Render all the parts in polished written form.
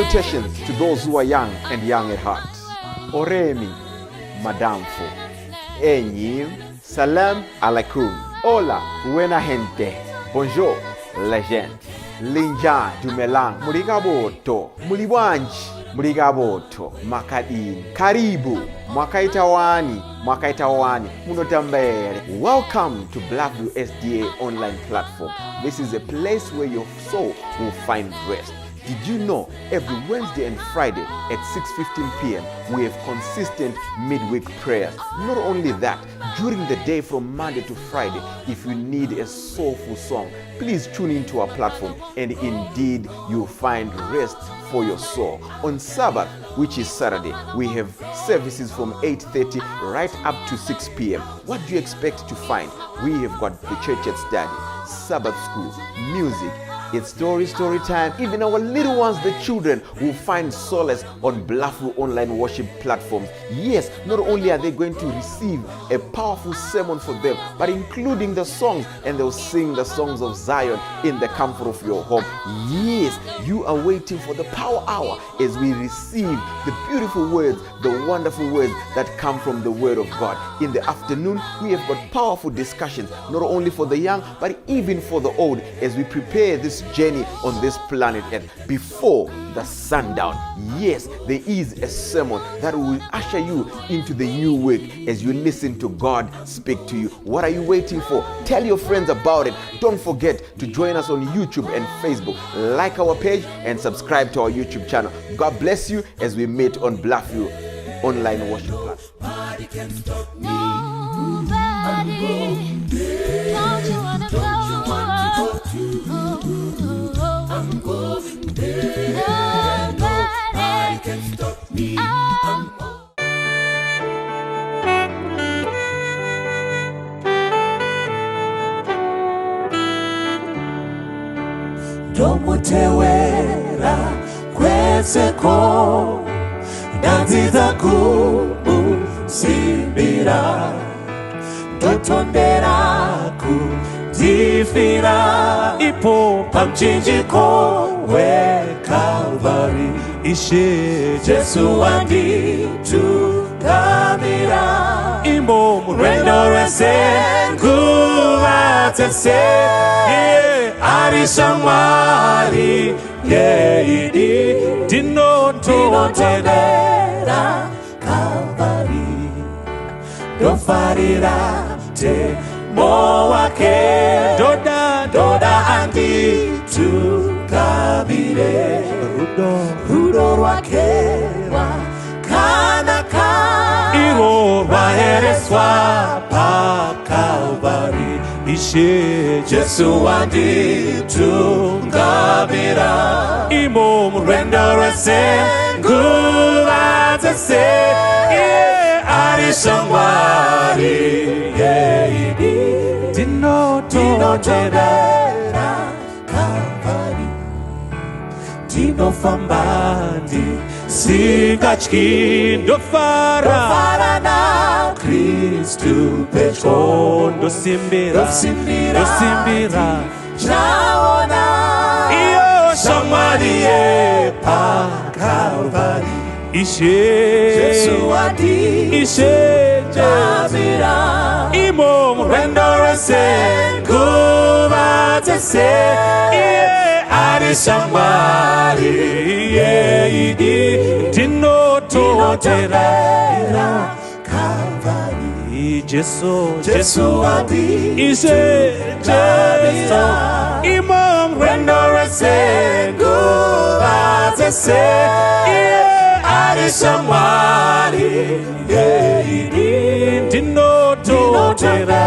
Salutations to those who are young and young at heart. Oremi, Madamfo, Enyi, Salam alaikum, Hola, buena gente, Bonjour, legend, Linja, Dumelang, Murigaboto, Muliwanji, Murigaboto, Makadini, Karibu, Mwakaita wani, Mwakaita wani, Munotamba here. Welcome to Blackview SDA online platform. This is a place where your soul will find rest. Did you know every Wednesday and Friday at 6:15 p.m. we have consistent midweek prayers? Not only that, during the day from Monday to Friday, if you need a soulful song, please tune into our platform and indeed you'll find rest for your soul. On Sabbath, which is Saturday, we have services from 8:30 right up to 6 p.m. What do you expect to find? We have got the church at study, Sabbath school, music, it's story, story time. Even our little ones, the children, will find solace on Bluffview online worship platforms. Yes, not only are they going to receive a powerful sermon for them, but including the songs, and they'll sing the songs of Zion in the comfort of your home. Yes, you are waiting for the power hour as we receive the beautiful words, the wonderful words that come from the Word of God. In the afternoon, we have got powerful discussions, not only for the young, but even for the old, as we prepare this journey on this planet Earth before the sundown. Yes, there is a sermon that will usher you into the new week as you listen to God speak to you. What are you waiting for? Tell your friends about it. Don't forget to join us on YouTube and Facebook. Like our page and subscribe to our YouTube channel. God bless you as we meet on Bluffview online worship platform. Nobody can stop me. Nobody. Don't you wanna Don't you want to go? go too? Oh, I'm going there. Nobody Nobody. can stop me. Oh. I'm Ndomutewera kweseko, ndadzidza kumusimbira, ndotondera kundifira ipo pamuchinjiko weKalvari. Ishe Jesu wanditungamira imo murwendo rwese, nguva dzese, yeah, ari shamwari yeidi. Ndinotondera Kalvari, ndofarira mutemo wake, ndoda, ndoda anditungamire, rudo, rudo rwake rwakanaka, irwo rwaereswa paKalvari. Ishe Jesu wanditungamira imo murwendo rwese, nguva dzese, iye ari shamwari yeidi. Ndinotondera Kalvari, ndinofamba ndisingatyi, ndofara, Ndofara naKristu pedyo. Ndosimbira, Ndosimbira, ndosimbira, Chaona iyo shamwari yepaKalvari. Ishe Jesu Ishe wanditungamira imo murwendo rwese, nguva dzese, iye ari shamwari yeidi. Ndinotondera Kalvari. Jesu, Jesu Ishe Jesu imo murwendo rwese, nguva dzese, iye ari shamwari yeidi. Ndinotondera,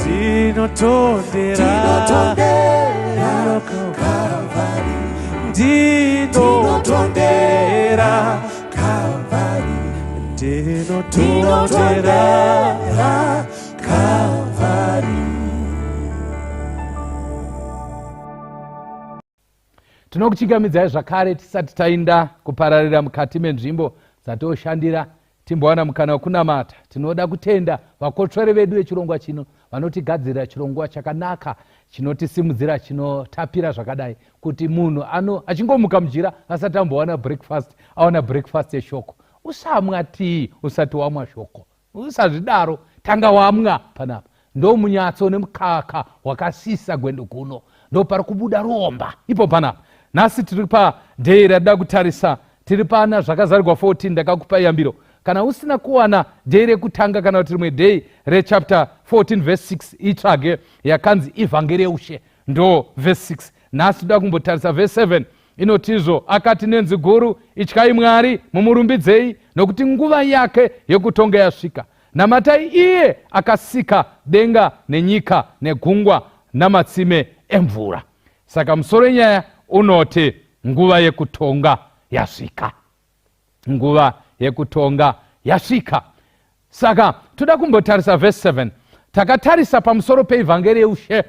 ndinotondera, ndinotondera, ndinotondera Kalvari. Tinokuchingamidzai zvakare. Tisati tainda kupararira mukati menzvimbo dzatoshandira, timbowana mukana wekunamata. Tinoda kutenda vakotsveri vedu vechirongwa chino. Vanotigadzirira chirongwa chakanaka chinotisimudzira, chinotapira zvakadai kuti munhu ano achingomuka mujira asati ambowana breakfast, awana breakfast yeshoko. Usamwa tii usati wamwa shoko, usazvidaro, tanga wamwa panapa. Ndo munyatso nemukaka wakasisa gwendo guno, ndo pari kubuda ruomba ipo panapa. Nhasi tiri padhei ratida kutarisa, tiri pana Zvakazarurwa 14. Ndakakupa yambiro, kana usina kuwana dhei rekutanga kana kuti rimwe dhei rechapter 14 verse 6, itsvage yakanzi Ivhangeri yeUshe, ndo verse 6. Nhasi toda kumbotarisa verse 7, inotizvo, "Akati nenzwi guru, ityai Mwari, mumurumbidzei, nokuti nguva yake yekutonga yasvika. Namatai iye akasika denga nenyika negungwa namatsime emvura." Saka musoro wenyaya unoti nguva yekutonga yasvika, nguva yekutonga yasvika. Saka toda kumbotarisa vhesi 7. Takatarisa pamusoro peivhangeri yeushe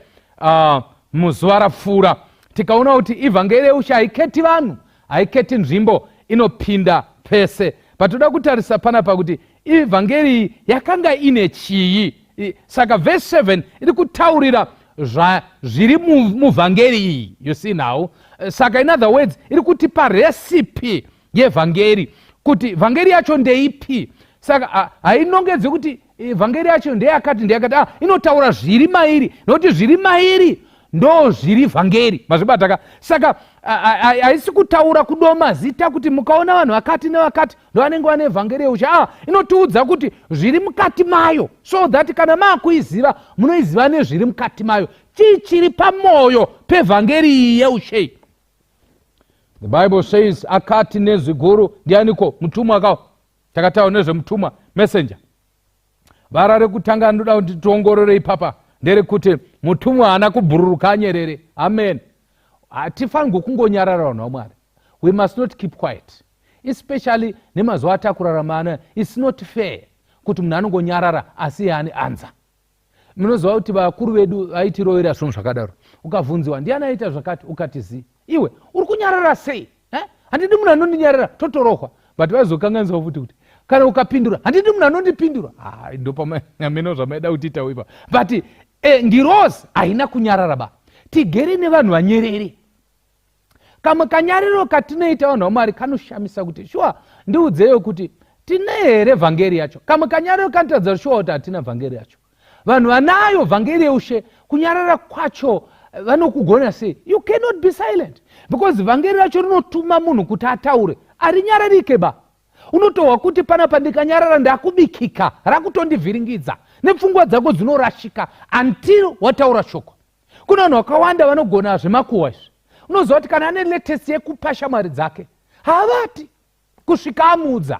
muzuva rapfuura, tikaona kuti ivhangeri yeushe haiketi vanhu, haiketi nzvimbo, inopinda pese. Patoda kutarisa panapa kuti ivhangeri iyi yakanga ine chii. Saka vhesi 7 iri kutaurira zviri muvhangeri iyi, you see now. Saka in other words, iri kutipa recipe yevhangeri, kuti vhangeri yacho ndeipi. Saka hainongedzi kuti vhangeri yacho ndeyakati, ndeyakati. Inotaura zviri mairi, nokuti zviri mairi ndo zviri vhangeri. Mazvibataka? Saka haisi kutaura kudoma zita kuti mukaona vanhu vakati nevakati ndo vanenge vane vhangeri yeushe. Inotiudza kuti zviri mukati mayo, so that kana maakuiziva, munoiziva nezviri mukati mayo. Chii chiri pamwoyo pevhangeri iyi yeushei? The Bible says, "Akati nezwi guru." Ndianiko? Mutumwa kao. Takataura nezvemutumwa, messenger. Vara rekutanga ndoda kuti tiongorore ipapa nderekuti mutumwa haana kubhururuka anyerere. Amen. Hatifanirwi kungonyarara, vanhu vaMwari. We must not keep quiet, especially nemazuva atakurarama anaya. It's not fair kuti munhu anongonyarara asi iye ane anza. Munoziva kuti vakuru vedu vaitirovera zvinhu zvakadaro. Ukabvunziwa, "Ndiani aita zvakati?" ukati zi, "Iwe uri kunyarara sei?" Eh? "Handidi munhu anondinyarara." Totorohwa. But vaizokanganisawo futi kuti kana ukapindura, "Handidi munhu anondipindura." Ndopameno zvamaida kutiita ipa. But ngirozi haina kunyarara ba. Tigere nevanhu vanyerere. Kamwe kanyariro katinoita, vanhu vaMwari, kanoshamisa kuti shuwa ndiudzeyo kuti tine here vhangeri yacho. Kamwe kanyariro kanotaridza shuwa kuti hatina vhangeri yacho. Vanhu vanayo vhangeri yeushe, kunyarara kwacho vanokugona sei? You cannot be silent because vhangeri racho rinotuma munhu kuti ataure. Arinyararike ba. Unotohwa kuti panapa ndikanyarara ndakubikika, rakutondivhiringidza, nepfungwa dzako dzinorashika until wataura shoko. Kuna vanhu vakawanda vanogona zvemakuhwa izvi. Unoziva kuti kana ane latest yekupa shamwari dzake, haavati kusvika amuudza.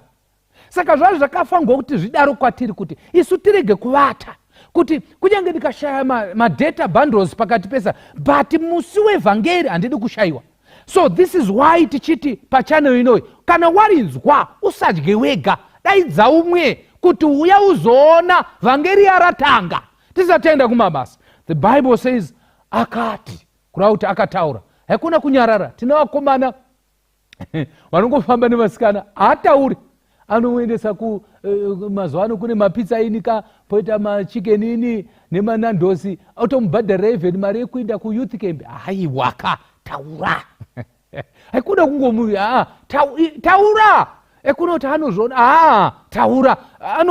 Saka zvazvo zvakafanirwa kuti zvidaro kwatiri, kuti isu tirege kuvata, kuti kunyange ndikashaya madata bundles pakati pesa, but musi wevhangeri handidi kushayiwa. So this is why tichiti pachannel inoyi, kana warinzwa, usadye wega, daidza umwe kuti uya uzoona vhangeri yaratanga. Tisati taenda kumabasa, the Bible says, "Akati," kureva kuti akataura. Haikuna kunyarara. Tine vakomana vanongofamba nevasikana, haatauri, anoendesa ku mazuva ano kune maPizza Inn ka, poita maChicken Inn nemaNando's, otomubhadharira even mari yekuenda kuyouth camp. Haiwaka, taura. Haikuda kungomu taura ekunoti anozviona. Aa, taura.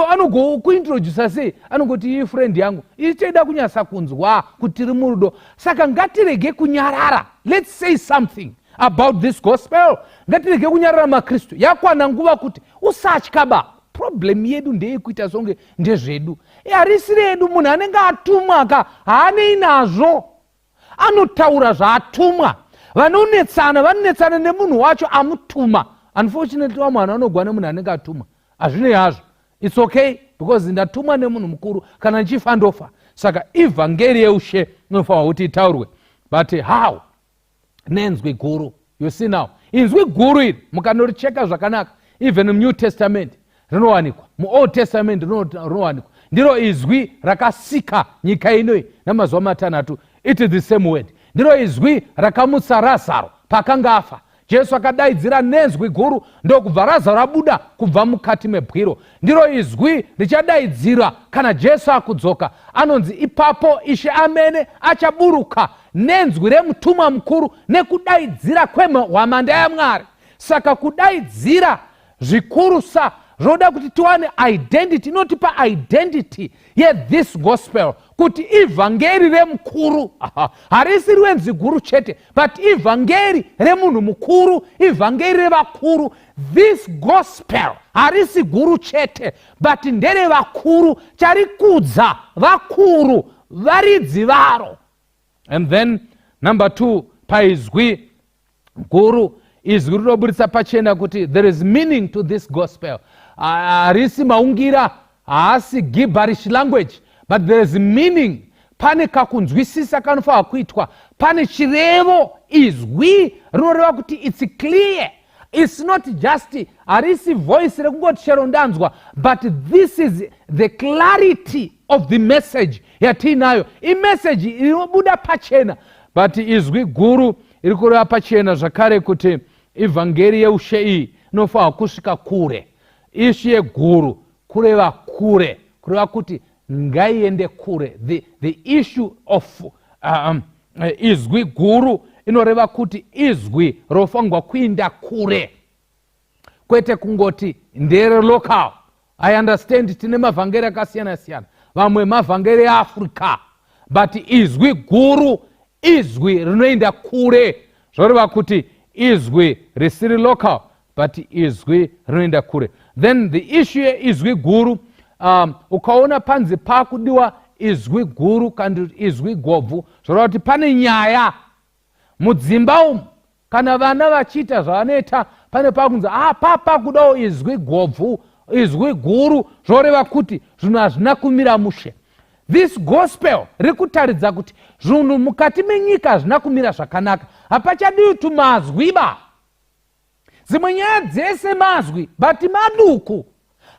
Anogokuintrodusa sei? Anongoti, "Iyi friend yangu." Ichida kunyasa kunzwa kuti tiri murudo. Saka ngatirege kunyarara. Let's say something about this gospel. Ngatirege kunyarara, maKristu. Yakwana nguva kuti usatya ba. Problem yedu ndeyekuita songe ndezvedu, harisi redu. Munhu anenge atumwa ka, haanei nazvo, anotaura zvaatumwa. Vanonetsana, vanonetsana nemunhu wacho amutuma. Unfortunately, vamwe vanhu vanogwa nemunhu anenge atumwa. Hazvinei hazvo, it's okay, because ndatumwa nemunhu mukuru, kana ndichifa ndofa. Saka ivhangeri yeushe inofanirwa kuti itaurwe. But how? Nenzwi guru. You see now, inzwi guru iri mukanoricheka zvakanaka, even muNew Testament rinowanikwa, muOld Testament rinowanikwa. Ndiro izwi rakasika nyika inoi namazuva 6. It is the same word. Ndiro izwi rakamutsa Razaro paakanga afa. Jesu akadaidzira nenzwi guru, ndokubva Razaro abuda kubva mukati mebwiro. Ndiro izwi richadaidzira kana Jesu akudzoka. Anonzi ipapo Ishe amene achaburuka nenzwi remutumwa mukuru nekudaidzira kwehwamanda yaMwari. Saka kudaidzira zvikurusa zvoda kuti tiwane identity inotipa identity yethis gospel, kuti ivhangeri remukuru harisi rwenzwi guru chete, but ivhangeri remunhu mukuru, ivhangeri revakuru. This gospel harisi guru chete, but nderevakuru, charikudza vakuru, varidzi varo. And then number 2, paizwi guru, izwi rinoburitsa pachena kuti there is meaning to this gospel. Harisi maungira, haasi gibberish language, but there is meaning. Pane kakunzwisisa kanofanira kuitwa, pane chirevo. Izwi rinoreva kuti it's clear, it's not just, harisi voice rekungoti chero ndanzwa, but this is the clarity of the message yatiinayo. Imeseji inobuda pachena. But izwi guru iri kureva pachena zvakare kuti ivhangeri yeushe iyi inofanira kusvika kure. Ishe guru kureva kure, kureva kuti ngaiende kure. The issue of izwi guru inoreva kuti izwi rofanirwa kuinda kure, kwete kungoti ndere local. I understand tine mavhangeri akasiyana siyana, vamwe mavhangeri eAfrica, but izwi guru izwi rinoenda kure. Zvoreva kuti izwi risiri local, but izwi rinoenda kure. Then the issue yeizwi guru, ukaona panzi pakudiwa izwi guru kana izwi gobvu, zvoreva kuti pane nyaya mudzimba umu. Kana vana vachiita zvavanoita, pane pakunzi ah, papa kudawo izwi gobvu, izwi guru. Zvoreva kuti zvinhu hazvina kumira mushe. This gospel riri kutaridza kuti zvinhu mukati menyika hazvina kumira zvakanaka. Hapachadiwi tumazwi ba, dzimwe nyaya dzese mazwi, but maduku.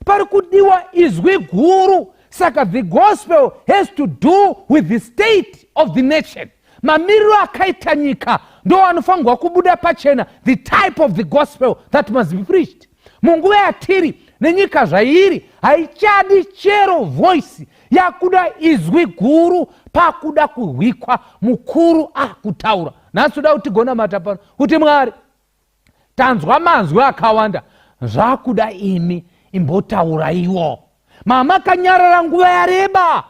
Pari kudiwa izwi guru. Saka the gospel has to do with the state of the nation. Mamiriro akaita nyika ndo anofanirwa kubuda pachena, the type of the gospel that must be preached. Munguva yatiri nenyika zvairi, haichadi chero voice, yakuda izwi guru. Pakuda kuhwikwa mukuru akutaura. Nhasi toda kuti tigonamata pano kuti, Mwari, tanzwa manzwi akawanda, zvakuda imi, imbotauraiwo. Mamakanyarara nguva yareba,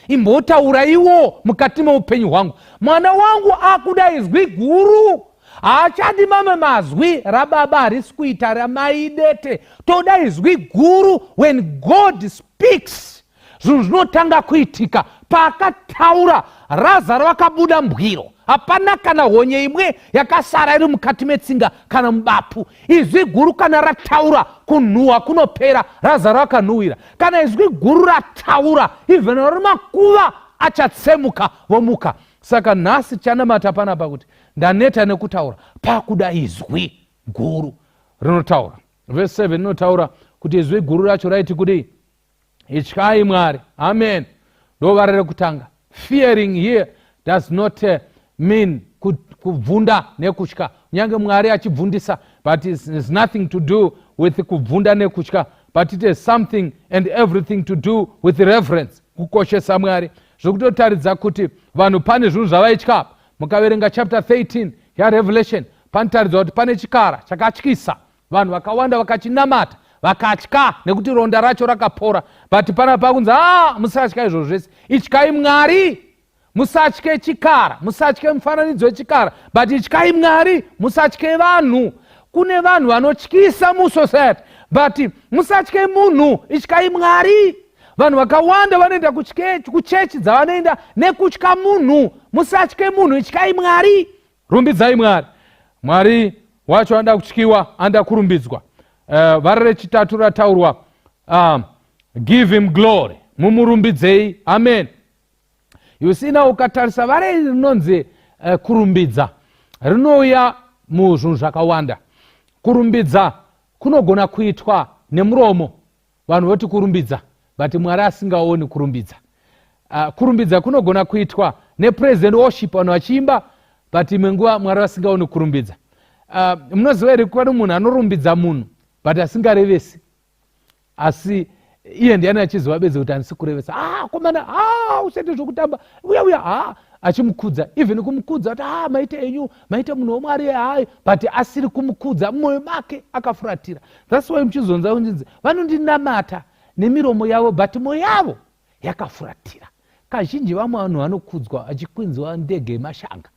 imbotauraiwo mukati meupenyu hwangu. Mwana wangu akuda izwi guru, haachadi mamwe mazwi. Rababa harisi kuita, ramai dete. Toda izwi guru. When God speaks, zvinhu zvinotanga kuitika. Paakataura, Razaro akabuda mbwiro, hapana kana honye imwe yakasara iri mukati metsinga kana mubapu. Izwi guru kana rataura, kunhuhwa kunopera. Razaro akanhuhwira. Kana izwi guru rataura, even vari makuva achatsemuka, vomuka. Saka nhasi tichanamata panapa kuti ndaneta nekutaura, pakuda izwi guru rinotaura. Vhesi 7 inotaura kuti izwi guru racho raiti kudii? Ityai Mwari. Amen. Ndo vara rekutanga. Fearing here does not mean kubvunda nekutya, kunyange Mwari achibvundisa, but it's nothing to do with kubvunda nekutya, but it has something and everything to do with reverence, kukoshesa Mwari. Zvokutotaridza kuti vanhu pane zvinhu zvavaitya. Mukaverenga chapter 13 yaRevelation, panotaridza kuti pane chikara chakatyisa vanhu vakawanda, vakachinamata, vakatya nekuti ronda racho rakapora. But pana pakunzi, a ah, musatya izvozvo zvese, ityai Mwari. Musatye chikara, musatye mufananidzo wechikara, but ityai Mwari. Musatye vanhu, kune vanhu vanotyisa musociety, but musatye munhu, ityai Mwari. Vanhu vakawanda vanoenda kuchechi dzavanoenda nekutya munhu. Musatye munhu, ityai Mwari. Rumbidzai Mwari. Mwari wacho anoda kutyiwa, anoda kurumbidzwa. Vara rechitatu rataurwa, give him glory, mumurumbidzei. Amen. You see now, ukatarisa vara iri rinonzi kurumbidza, rinouya muzvinhu zvakawanda. Kurumbidza kunogona kuitwa nemuromo, vanhu voti kurumbidza, but Mwari asingaoni kurumbidza. Kurumbidza kunogona kuitwa nepraise and worship, vanhu vachiimba, but imwe nguva Mwari vasingaoni kurumbidza. Munoziva here kwani munhu anorumbidza munhu but asingarevesi, asi iye ndiani achiziva bedzi kuti handisi kurevesa. Ah, komana, ah, usaite zvokutamba, uya uya, ah, achimukudza, even kumukudza kuti, ah, maita enyu, maita munhu wamwari, hai, but asiri kumukudza mumwoyo make akafuratira. That's why muchizonza kunzi vanondinamata nemiromo yavo, but mwoyo yavo yakafuratira. Kazhinji vamwe vanhu vanokudzwa achikwinziwa ndege yemashanga,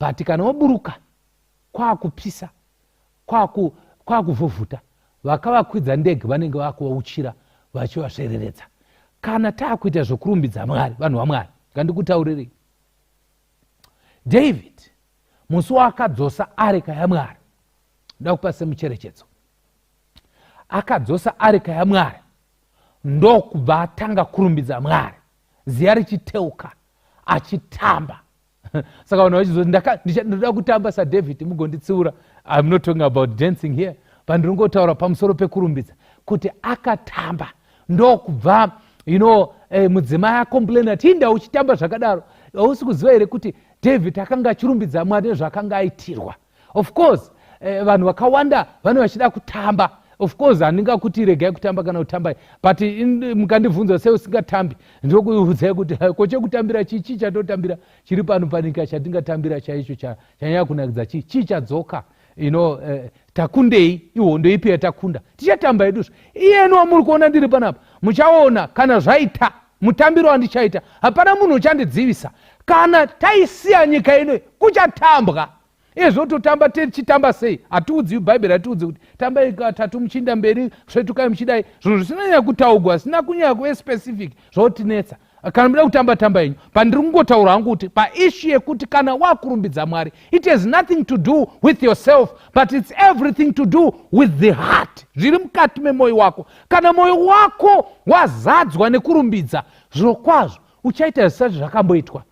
but kana waburuka kwakupisa, kwakuvhuvhuta, vakavakwidza ndege vanenge vakuvauchira vachivasvereredza. Kana taakuita zvokurumbidza Mwari, vanhu vaMwari, ngandikutaurirei, David musi waakadzosa areka yaMwari, ndoda kupa semucherechedzo, akadzosa areka yaMwari ndokubva atanga kurumbidza Mwari, ziya richiteuka, achitamba. Saka vanhu vachizoti ndinoda kutamba saDavid, mugonditsiura. I'm not talking about dancing here, but ndinongotaura pamusoro pekurumbidza kuti akatamba ndokubva mudzimai acomplaina ati, inda uchitamba zvakadaro, hausi kuziva here kuti David akanga achirumbidza Mwari nezvaakanga aitirwa? Of course, vanhu vakawanda vane vachida kutamba. Of course, handingakuti regai kutamba kana kutambai, but mukandibvunza sei usingatambi, ndokuudzai kuti ko chekutambira chii? Chii chatotambira chiri pano panika chatingatambira chaicho chanyanya kunakidza? Chii chii chadzoka? Takundei? Ihondo ipi yatakunda? Tichatamba iduzvo. Iyeni wamuri kuona ndiri panapa, muchaona kana zvaita mutambiro wandichaita, hapana munhu uchandidzivisa. Kana taisiya nyika ino, kuchatambwa. Izvo totamba, tichitamba sei? Hatiudzi Bhaibheri, hatiudzi kuti tambai katatu muchiinda mberi, svetukai muchidai, zvinhu zvisina nyanya kutaugwa, zvisina kunyanya kuve specific zvotinetsa. Kana muda kutamba, tamba yenyu. Pandiri kungotaura hangu kuti paissue yekuti kana wakurumbidza Mwari, it has nothing to do with yourself, but it's everything to do with the heart, zviri mukati memwoyo wako. Kana mwoyo wako wazadzwa nekurumbidza, zvirokwazvo uchaita zvisati zvakamboitwa.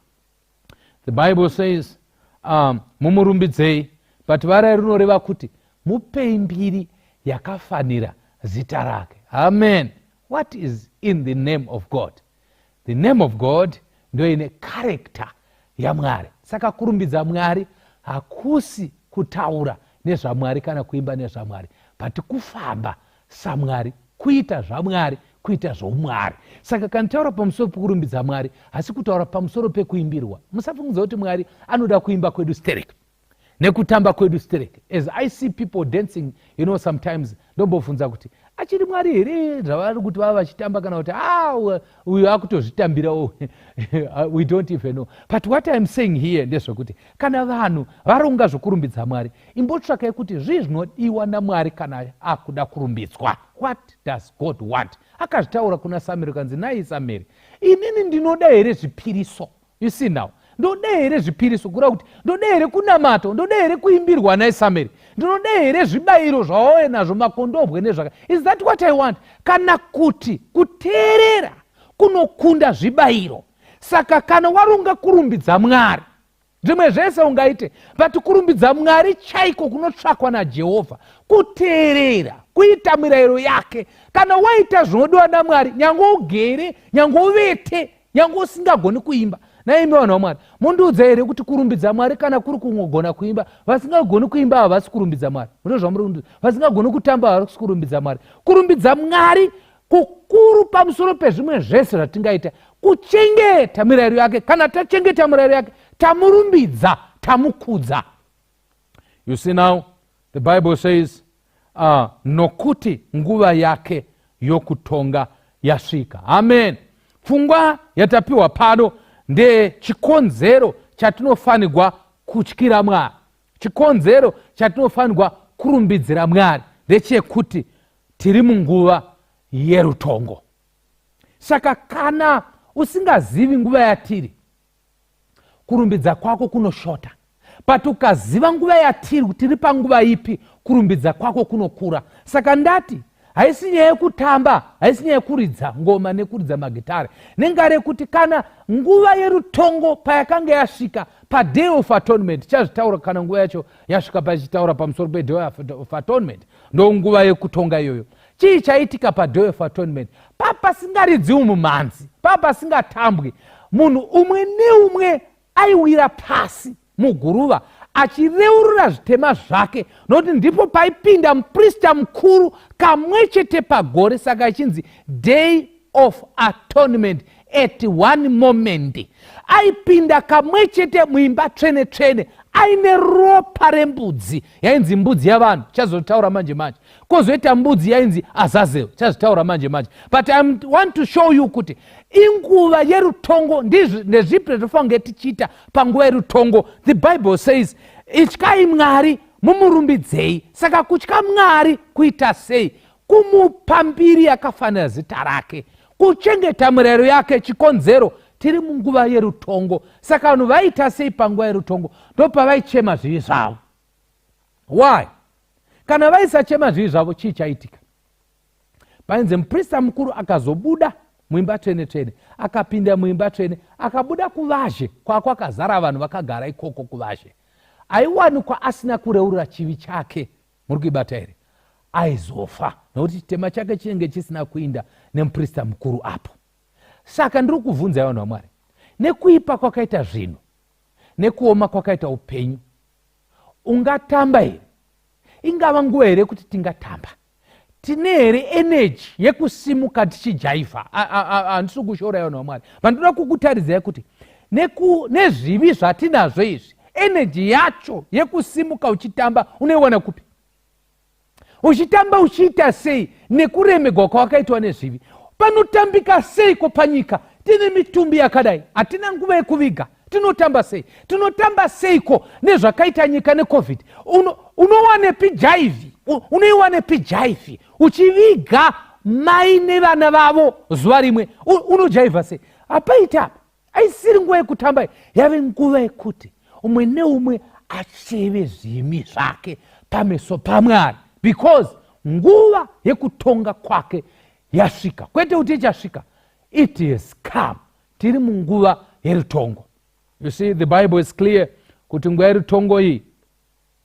The Bible says, mumurumbidzei, but vara rinoreva kuti mupei mbiri yakafanira zita rake. Amen. What is in the name of God? The name of God ndoine character yaMwari. Saka kurumbidza Mwari hakusi kutaura nezvaMwari kana kuimba nezvaMwari, but kufamba saMwari, kuita zvaMwari, kuita zvoumwari. Saka kana taura pamusoro pekurumbidza Mwari, hasi kutaura pamusoro pekuimbirwa. Musafungidza kuti Mwari anoda kuimba kwedu sterek nekutamba kwedu sterek. As I see people dancing, sometimes ndombobvunza kuti achiri Mwari here zvavari kuti vava vachitamba, kana kuti, ah, uyu akutozvitambirawo? We don't even know. But what I'm saying here ndezvekuti kana vanhu varonga zvokurumbidza Mwari, imbotsvakai kuti zvii zvinodiwa naMwari kana akuda kurumbidzwa. What does God want? Akazvitaura kuna Samueri, kanzi, nai Samueri, inini ndinoda here zvipiriso? You see now, ndoda here zvipiriso? Kureva kuti ndoda here kunamata? Ndoda here kuimbirwa nai Samueri? Ndinoda here zvibayiro zvawauye nazvo, makondobwe nezvaka? Is that what I want? Kana kuti kuteerera kunokunda zvibayiro? Saka kana waronga kurumbidza Mwari, zvimwe zvese ungaite, but kurumbidza Mwari chaiko kunotsvakwa naJehovha kuteerera, kuita mirayiro yake. Kana waita zvinodiwa naMwari, nyange ugere, nyange uvete, nyange usingagoni kuimba, naimi vanhu vaMwari, mundiudza here kuti kurumbidza Mwari kana kuri kungogona kuimba? Vasingagoni kuimba havasi kurumbidza Mwari? Ndo zvamuri kundiudza? Vasingagoni kutamba havasi kurumbidza Mwari? Kurumbidza Mwari kukuru pamusoro pezvimwe zvese zvatingaita kuchengeta mirayiro yake. Kana tachengeta mirayiro yake, tamurumbidza, tamukudza. You see now, the Bible says, nokuti nguva yake yokutonga yasvika. Amen. Pfungwa yatapiwa pano ndechikonzero chatinofanirwa kutyira Mwari, chikonzero chatinofanirwa kurumbidzira Mwari ndechekuti tiri munguva yerutongo. Saka kana usingazivi nguva yatiri, kurumbidza kwako kunoshota, but ukaziva nguva yatiri, kuti tiri panguva ipi, kurumbidza kwako kunokura. Saka ndati haisi nyaya yekutamba, haisi nyaya yekuridza ngoma nekuridza magitare, nengari yekuti kana nguva yerutongo payakanga yasvika paDay of Atonement, chazvitaura kana nguva yacho yasvika, pachitaura pamusoro peDay of Atonement, ndo nguva yekutonga iyoyo. Chii chaitika paDay of Atonement? Papasingaridziwi mumhanzi, papasingatambwi, munhu umwe neumwe aiwira pasi muguruva. Achireurura zvitema zvake, nokuti ndipo paipinda muprista mukuru kamwe chete pagore, saka ichinzi Day of Atonement. At one moment aipinda kamwe chete muimba tsvene tsvene aine ropa rembudzi yainzi mbudzi yavanhu, chazotaura manje manje. Kwozoita mbudzi yainzi Azazel, chazvitaura manje manje. But I want to show you kuti inguva yerutongo. Ndezvipi zvatinofanira kunge tichiita panguva yerutongo? The Bible says, "Ityai Mwari, mumurumbidzei." Saka kutya Mwari kuita sei? Kumupa mbiri yakafanira zita rake, kuchengeta mirayiro yake. Chikonzero, tiri munguva yerutongo. Saka vanhu vaita sei panguva yerutongo? Ndopavaichema zvivi zvavo. Why? Kana vaisachema zvivi zvavo, chii chaitika? Painzi muprista mukuru akazobuda muimba tsvene tsvene, akapinda muimba tsvene, akabuda kuvazhe kwakwakazara vanhu vakagara ikoko kuvazhe, aiwanikwa asina kureurura chivi chake, muri kuibata here? Aizofa, nokuti chitema chake chinenge chisina kuinda nemuprista mukuru apo. Saka ndiri kuvhunzai, vanhu vaMwari, nekuipa kwakaita zvinhu, nekuoma kwakaita upenyu, ungatamba here? Ingava nguva here kuti tingatamba? Tine here energy yekusimuka tichijaivha? Handisi kushora, vanhu vaMwari, vandoda kukutaridzai kuti nezvivi zvatinazvo izvi, energy yacho yekusimuka uchitamba unoiwana kupi? Uchitamba uchiita sei nekuremegwa kwawakaitwa nezvivi? Panotambika seiko panyika tine mitumbi yakadai? Hatina nguva yekuviga. Tinotamba sei? Tinotamba seiko nezvakaita nyika neCOVID? Unowanepi jaivhi? Unoiwanepi jaivhi uchiviga mai nevana vavo zuva rimwe? Unojaivha sei? Hapaita apa. Aisiri nguva yekutamba, yave nguva yekuti umwe neumwe acheve zvimi zvake pameso paMwari, because nguva yekutonga kwake yasvika. Kwete kuti ichasvika, it has come. Tiri munguva yerutongo. You see, the Bible is clear kuti nguva yerutongo iyi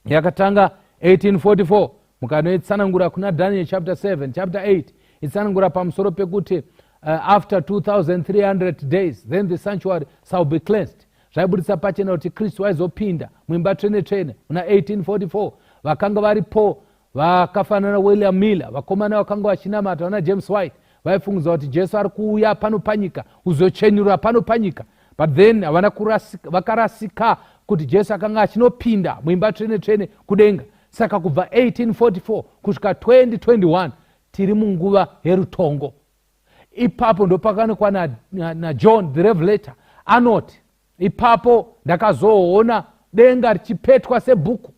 yakatanga 1844. Mukanoitsanangura kuna Daniel chapter 7, chapter 8, itsanangura pamusoro pekuti after 2300 days then the sanctuary shall be cleansed. Zvaibudisa pachena kuti Kristu aizopinda muimba tsvene tsvene muna 1844. Vakanga varipo vakafanana William Miller, vakomana vakanga vachinamata vana James White, vaifungudza kuti Jesu ari kuuya pano panyika kuzochenura pano panyika. But then havana, vakarasika kuti Jesu akanga achinopinda muimba tsvene tsvene kudenga. Saka kubva 1844 kusvika 2021 tiri munguva yerutongo. Ipapo ndopakaonekwa naJohn na the Revelator. Anoti, "Ipapo ndakazoona denga richipetwa sebhuku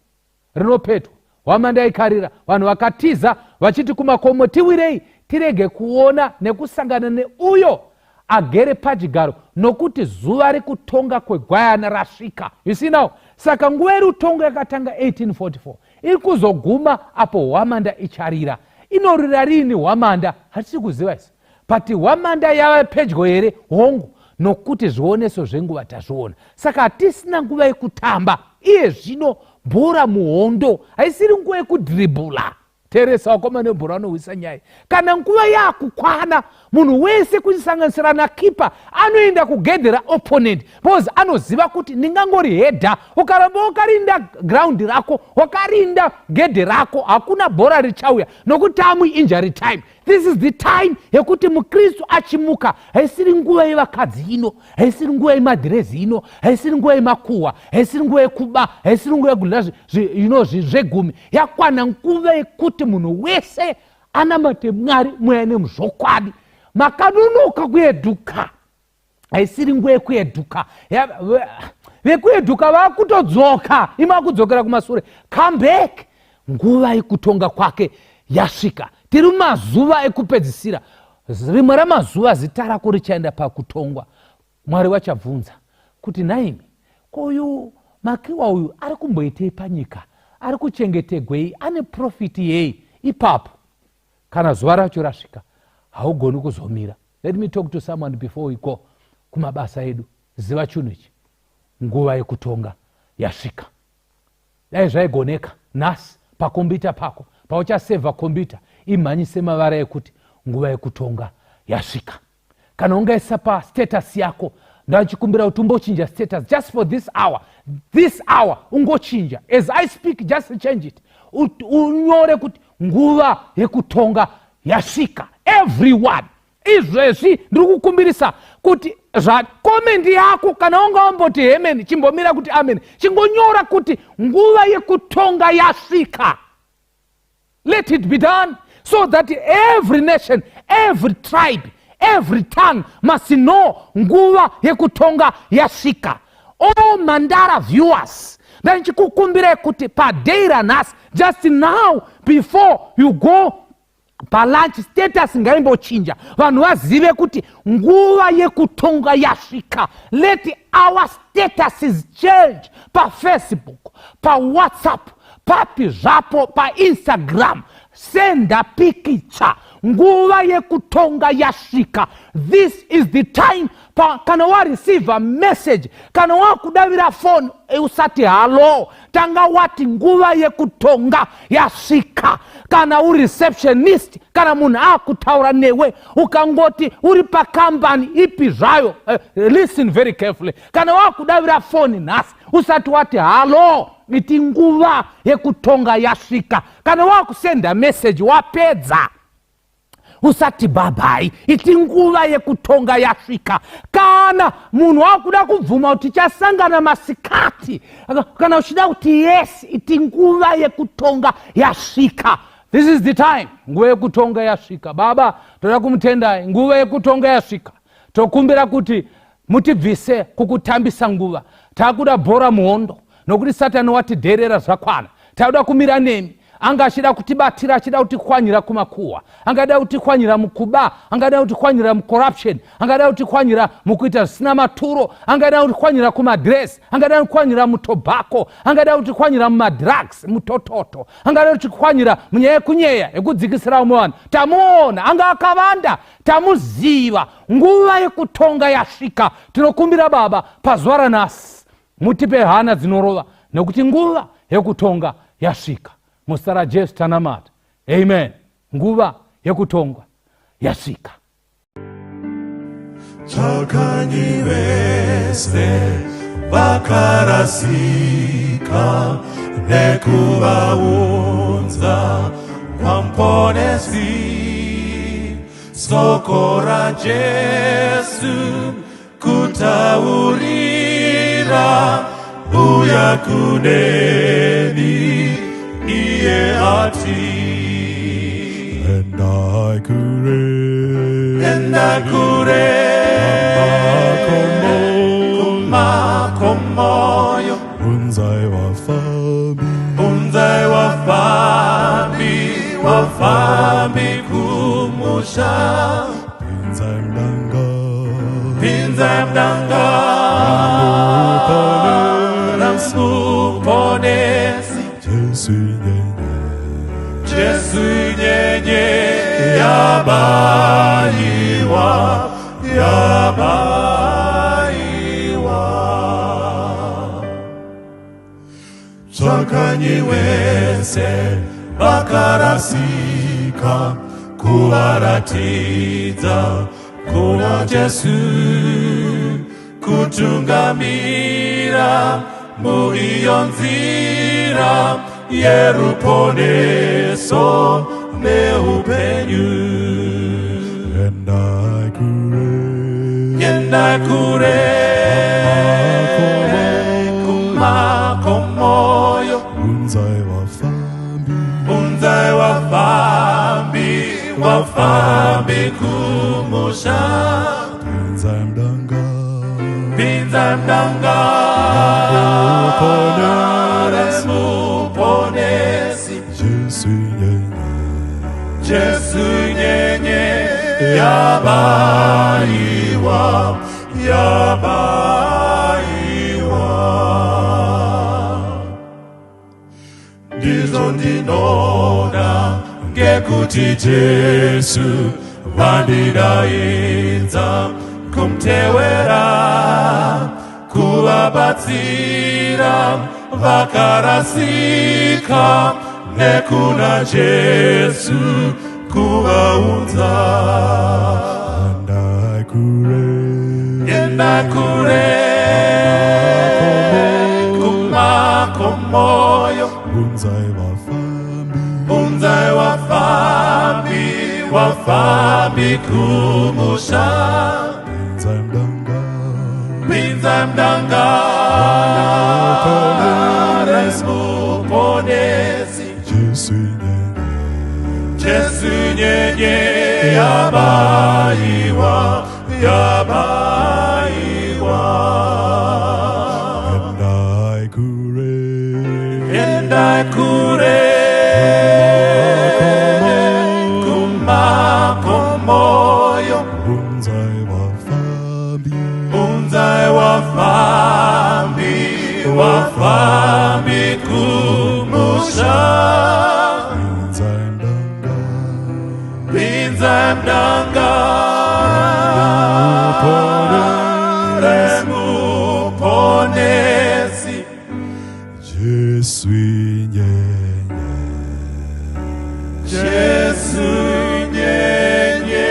rinopetwa, hwamanda ikarira, vanhu vakatiza vachiti kumakomo, 'Tiwirei tirege kuona nekusangana neuyo agere pachigaro, nokuti zuva rekutonga kwegwayana rasvika.'" You see now? Saka nguva yerutongo yakatanga 1844, iri kuzoguma apo hwamanda icharira. Inorira riini hwamanda? Hatisi kuziva isi. But hwamanda yava pedyo here? Hongu, nokuti zvioneso zvenguva tazviona. Saka hatisina nguva yekutamba iye zvino. Bhora muhondo haisiri nguva yekudribhula. Teresa, vakomana vebhora vanohwisa nyaya. Kana nguva yaakukwana, munhu wese kusanganisira nakipa anoenda kugedhe raopponent, because anoziva kuti ndingangori hedha. Ukaramba wakarinda ground rako, wakarinda gedhe rako, hakuna bhora richauya, nokuti amu injury time. This is the time yekuti mukristu achimuka. Haisiri nguva yevakadzi ino, haisiri nguva yemadhirezi ino, haisiri nguva yemakuhwa, haisiri nguva yekuba, haisiri nguva yekudya zvegumi. Yakwana nguva yekuti munhu wese anamate Mwari mweya nemuzvokwadi. Makanonoka kuedhuka. Haisiri nguva yekuedhuka. Vekuedhuka vakutodzoka, ima kudzokera kumasure. Come back, nguva yekutonga kwake yasvika. Tiri mumazuva ekupedzisira. Rimwe ramazuva zita rako richaenda pakutongwa. Mwari vachabvunza kuti, "Naimi, koyu Makiwa uyu ari kumboitei panyika? Ari kuchengetegwei? Ane profit yei?" Ipapo kana zuva racho rasvika, haugoni kuzomira. Let me talk to someone before we go kumabasa edu. Ziva chinhu ichi, nguva yekutonga yasvika. Dai zvaigoneka, nhasi pakombiyuta pako, pauchasevha kombiyuta, imhanyise mavara ekuti "Nguva yekutonga yasvika." Kana ungaisa pastatus yako Ndachikumbira kuti umbochinja status just for this hour, this hour ungochinja. As I speak, just change it. Unyore kuti nguva yekutonga yasvika. Everyone, izvezvi ndiri kukumbirisa kuti zvakomendi yako, kana wanga wamboti amen, chimbomira kuti amen, chingonyora kuti nguva yekutonga yasvika. Let it be done so that every nation, every tribe, every tongue must know nguva yekutonga yasvika. All Mandara viewers, ndandichikukumbirai kuti paday ranhasi, just now before you go palunch, status ngaimbochinja, vanhu vazive kuti nguva yekutonga yasvika. Let our statuses change paFacebook, paWhatsApp, papi zvapo, paInstagram, senda pikicha, nguva yekutonga yasvika. This is the time. Kana wareceiva message, kana wakudavira foni, usati hello, tanga wati nguva yekutonga yasvika. Kana uri receptionist, kana munhu akutaura newe, ukangoti uri pakambani ipi zvayo, listen very carefully, kana wakudavira foni nhasi, usati wati hello, iti nguva yekutonga yasvika. Kana wakusenda message, wapedza, usati bye bye, iti nguva yekutonga yasvika. Kana munhu wakuda kubvuma kuti tichasangana masikati, kana uchida kuti yes, iti nguva yekutonga yasvika. This is the time, nguva yekutonga yasvika. Baba, toda kumutendai, nguva yekutonga yasvika. Tokumbira kuti mutibvise kukutambisa nguva. Taakuda bhora muhondo, nokuti Satani watidherera zvakwana. Takuda kumira nemi. Anga achida kutibatira, achida kutikwanyira kumakuhwa, angada kutikwanyira mukuba, angada kutikwanyira mucorruption, angada kutikwanyira mukuita zvisina maturo, angada kutikwanyira kumadress, angada kutikwanyira mutobacco, angada kutikwanyira mumadrugs, mutototo, angada kutikwanyira munyaya yekunyeya, yekudzikisira vamwe vanhu. Tamuona, anga akavanda, tamuziva. Nguva yekutonga yasvika. Tinokumbira Baba, pazuva ranhasi mutipe hana dzinorova, nekuti nguva yekutonga yasvika. Muzita raJesu tanamata, amen. Nguva yekutonga yasvika. Tsvakanyi vese vakarasika nekuvaunza kwaMuponesi. Soko raJesu kutaurira, uya kuneni, iye ati, Endai kure, enda kure, kumakomoyo, unzai vafambi, unzai vafambi, vafambi kumusha, pinzai mudanga, pinzai mudanga raMuponesi, Jesu nyenye, Jesu nyenye yabayiwa, yabayiwa. Tsvakanyi wese vakarasika kuvaratidza kuna Jesu, kutungamira muiyo nzira yeruponeso neupenyu. Endai kure, Enda kure kumakomoyo, unzai vafambi, unzai vafambi, vafambi kumusha, pinzai mudanga, pinzai mudanga reMuponesi, Jesu nyenye, Jesu nyenye yabayiwa, yabayiwa. Ndizvo ndinoda ngekuti Jesu vandidaidza kumutewera, kuvabatsira vakarasika nekuna Jesu kuvaunza. Endai kure, Enda. Enda kure kumakomoyo. Unzai vafambi. Unzai wafambi, wafambi kumusha. Pinzai mudanga. Pinzai mudanga remuponesi. Jesu nyenye. Jesu nyenye yabaiwa, yabaiwa. Endai kure. Endai kure kumakomoyo. Unzai vafambi. Unzai wafambi, wafambi kumusha. Pinzai mudanga. Pinzai mudanga remuponesi. Jesu nyenye. Jesu nyenye.